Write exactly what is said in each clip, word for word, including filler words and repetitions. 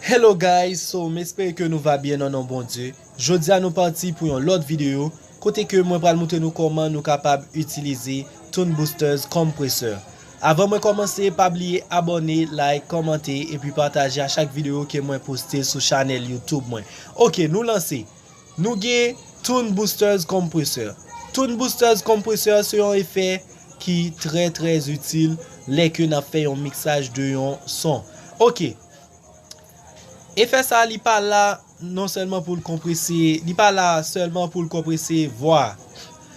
Hello guys, so m espere ke nou va byen nan non Bondye. Jodi a nou pati pou yon lòt videyo kote ke mwen pral montre nou kòman nou kapab itilize Tone Boosters Compressor. Avan mwen kòmanse, pa bliye abòne, like, kòmante epi pataje a chak videyo ke mwen poste sou chanèl YouTube mwen. Ok, nou lanse. Nou gen Tone Boosters Compressor. Tone Boosters Compressor se yon efè ki trè trè itil lè ke n ap fè yon miksaj de yon son. Ok. Efè sa li pa la non sèlman pou l konprese, li pa la sèlman pou l konprese vwa.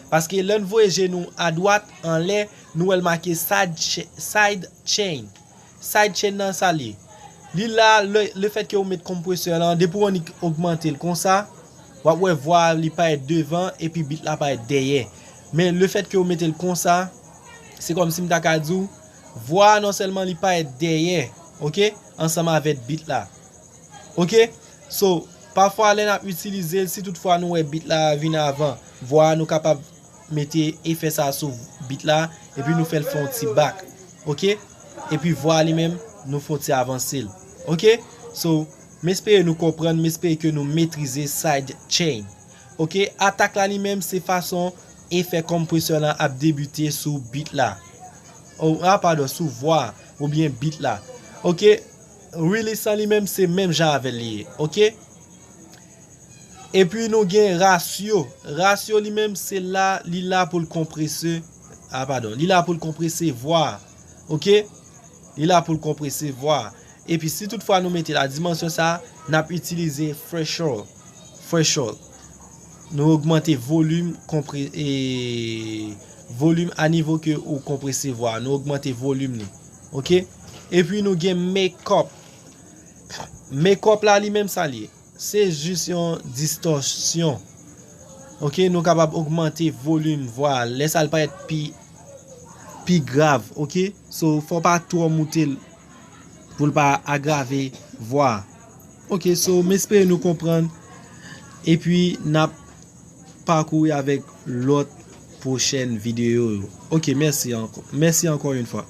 Paske lè n voye je nou adwat anlè, nou wè l make side, ch- side chain. Side chain nan sa li ye. Li la, le, le fèt ke ou met konpresè lan, depi w annik ogmante l konsa, w ap wè vwa a li parèt devan epi beat la parèt dèyè. Men le fèt ke ou mete l konsa, se kòmsi m ta ka di w, vwa a non sèlman li parèt dèyè, ok, ansanm avèk beat la. Ok? So, pafwa lè n ap itilize l, si toutfwa nou wè beat la vin avan vwa a, nou kapab mete efè sa sou beat la, epi nou fè l fè yon ti back. Ok? Epi vwa a li menm, nou fè yon ti avanse l. Ok? So, m espere nou konprann, m espere ke nou metrize side chain. Ok? Atak la li menm, se fason efè konpresè lan ap debite sou beat la. Oh, ah, padon, sou vwa a, oubyen beat la. Ok? Release lan li menm, se menm jan avè l li ye. Ok? Epi nou gen ratio. Ratio li menm, se la, li la pou l konprese, ah, padon, li la pou l konprese vwa a. Ok? Li la pou l konprese vwa a. Epi si toutfwa nou mete la dimansyon sa, n ap itilize threshold. Threshold. Nou ogmante volim konpre, e, volim a nivo ke ou konprese vwa a. Nou ogmante volim li. Ok? Epi nou gen makeup. Makeup la li menm sa li ye. Se jis yon distòsyon. Ok, nou kapab ogmante volim vwa a. Lè sa l parèt pi, pi grav, ok? So, fò w pa twò moute l pou l pa agrave vwa a. Ok, so, m espere nou konprann. Epi, n ap pakouri avèk lòt pwochèn videyo yo. Ok, mèsi ankò. Mèsi ankò yon fwa.